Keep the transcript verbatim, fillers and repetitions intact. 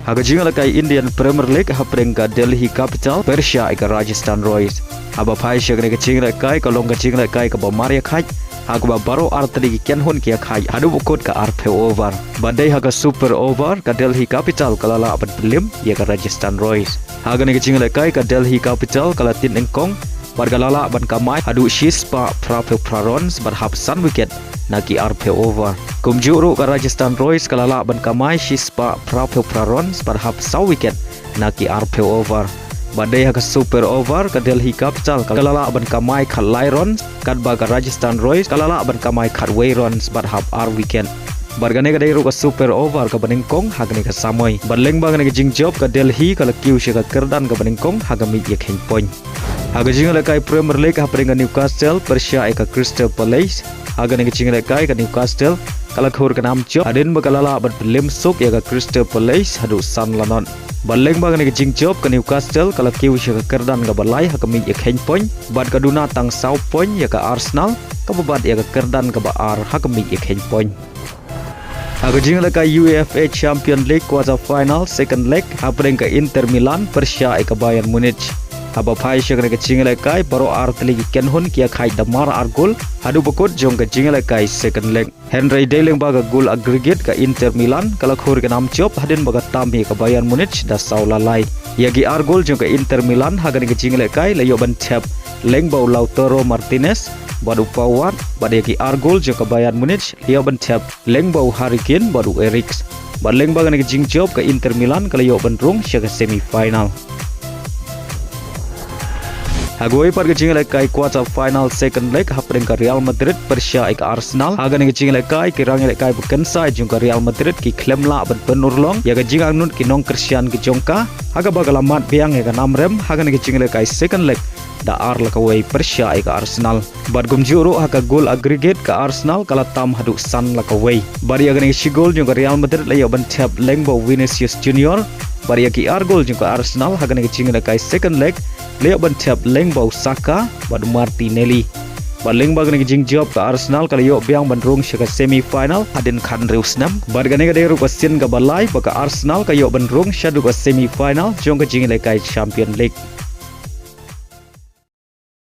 Ha ka jingïalehkai Indian Premier League, hapdeng ka Delhi Capital pyrshah ïa ka Rajasthan Royals. Haba phai sha kane ka jingïalehkai, ka long ka jingïalehkai kaba mar ïa khaid, ha kaba baroh artylli ki kynhun ki ïa khaid haduh ba kut ka arphew over. Bad dei ha ka super over, ka Delhi Capital ka la lah ban pynlip ïa ka Rajasthan Royals. Ha kane ka jingïalehkai, ka Delhi Capital ka la tied nyngkong bad ka la lah ban kamai haduh shispah phraphew phra runs bad hap san wicket na ki arphew over. Kumjuh ruh, ka Rajasthan Royals ka la lah ban kamai shispah phraphew phra runs bad hap saw wicket na ki arphew over. Bad dei ha ka super over, ka Delhi Capital ka la lah ban kamai khatlai runs, katba ka Rajasthan Royals ka la lah ban kamai khatwei runs bad hap ar wicket. Bad kane ka dei ruh ka super over kaba nyngkong ha kane ka samoi. Bad lyngba kane ka jingjop, ka Delhi ka la kiew sha ka kyrdan kaba nyngkong ha ka miej ïakheiñ point. Ha ka jingïalehkai Premier League, hapdeng ka Newcastle pyrshah ïa ka Crystal Palace, ha kane ka jingïalehkai, ka Newcastle ka la khur ka nam jop hadien ba ka la lah ban pynlip suk ïa ka Crystal Palace haduh san la not. Bad lyngba kane ka jingjop, ka Newcastle ka la kiew sha ka kyrdan kaba lai ha ka miej ïakheiñ point, bad ka duna tang saw point ïa ka Arsenal, kaba bat ïa ka kyrdan kaba ar ha ka miej ïakheiñ point. Ha ka jingïalehkai UEFA Champions League quarter final second leg, hapdeng ka Inter Milan pyrshah ïa ka Bayern Munich. Haba phai sha kane ka jingïalehkai, baroh artylli ki kynhun ki ïa khaid da mar ar gol haduh ba kut jong ka jingïalehkai second leg. Hynrei dei lyngba ka gol aggregate, ka Inter Milan ka la khur ka nam jop hadien ba ka tam ïa ka Bayern Munich da saw la lai. Ïa ki ar gol jong ka Inter Milan ha kane ka jingïalehkai la ïoh ban thep lyngba u Lautaro Martinez bad u Pavard, bad ïa ki ar gol jong ka Bayern Munich la ïoh ban thep lyngba u Harry Kane bad u Eriksen. Bad lyngba kane ka jingjop, ka Inter Milan ka la ïoh ban rung sha ka semi final. Ha kawei pat ka jingïalehkai quarter final second leg, hapdeng ka Real Madrid pyrshah ïa ka Arsenal. Ha kane ka jingïalehkai, ki rangïalehkai ba kynsai jong ka Real Madrid ki khlem lah ban pynurlong ïa ka jingangnud ki nongkyrshan ki jong ka, ha kaba ka la mad biang ïa ka nam rem ha kane ka jingïalehkai second leg da ar la kawei pyrshah ïa ka Arsenal. Bad kumjuh ruh, ha ka gol aggregate, ka Arsenal ka la tam haduh san la kawei. Bad ïa kane ka shi gol jong ka Real Madrid la ïoh ban thep lyngba u Vinicius Junior. Bad ïa ki ar gol jong ka Arsenal ha kane ka jingïalehkai second leg la ïoh ban thep lyngba u Saka bad u Martinelli. Bad lyngba kane ka jingjop, ka Arsenal ka la ïoh biang ban rung sha ka semi final hadien khathynriew snem. Bad kane ka dei ruh ka sien kaba lai ba ka Arsenal ka ïoh ban rung shaduh ka semi final jong ka jingïalehkai Champions League.